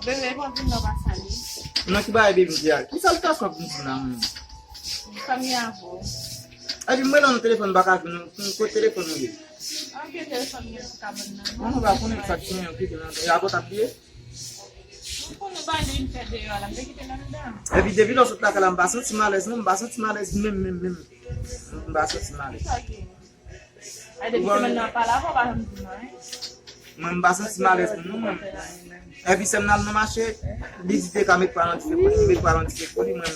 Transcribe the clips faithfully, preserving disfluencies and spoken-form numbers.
Bebe, bon, vin nan pa salye. Nan ki bagay, baby, m te a? Ki saltasyon pou m di la, menm? Fanmi avè w. Epi m rele w nan telefòn, m pa ka jwenn ou. Kote telefòn ou ye? Anke telefòn mwen pou ka ban nan. Non, nou pa konnen sa k genyen, anke nan. E avè w t ap li ye? M konn ou ba li, m fè deyò la, m te kite l anndan. Epi depi lè w sot lakay la, m pa santi m alèz, non, m pa santi m alèz menm, menm, menm. M pa santi m alèz. Sa gen? Ay, depi semèn nan pa la, pa janm di mwen, hein? Mwen, m pa santi m alèz pou nou, mwen. Epi sè m nan al nan mache, li di te ka met pa nan dife pou li, met pa nan dife pou li, mwen.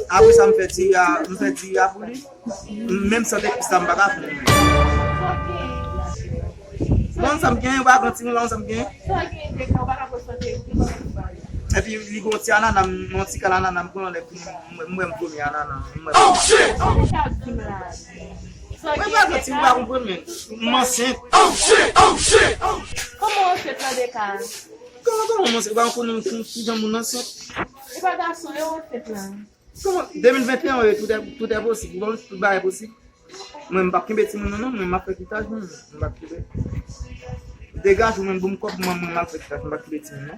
Apre sa, m fè diri a, m fè diri a pou li. Menm san te plis la, m pa ka fè, mwen. Bon, sa m gen, ou pa gen timoun la, sa m gen. Epi, li gon ti anana, m, yon ti kal anana, m pran anlè pou mwen, mwen, m vomi anana, mwen. Mwen pa gen timoun, ou pa konprann, men. M ansent. Kòman w ansent nan de ka? Kòman, kòman m ansent? Ou pa konn ki, ki jan moun ansent? E pa gason yo ansent la. Kòman? De mil venteyen, wi, tout est, tout est possible. Bon, tout bagay posib. Mwen, m p ap kenbe timoun nan, non. Mwen, m ap fè kitaj, mwen. M p ap kenbe. Degaje w, mwen, bon kòb, mwen, mwen, m ap fè kitaj, m p ap kenbe timoun, non.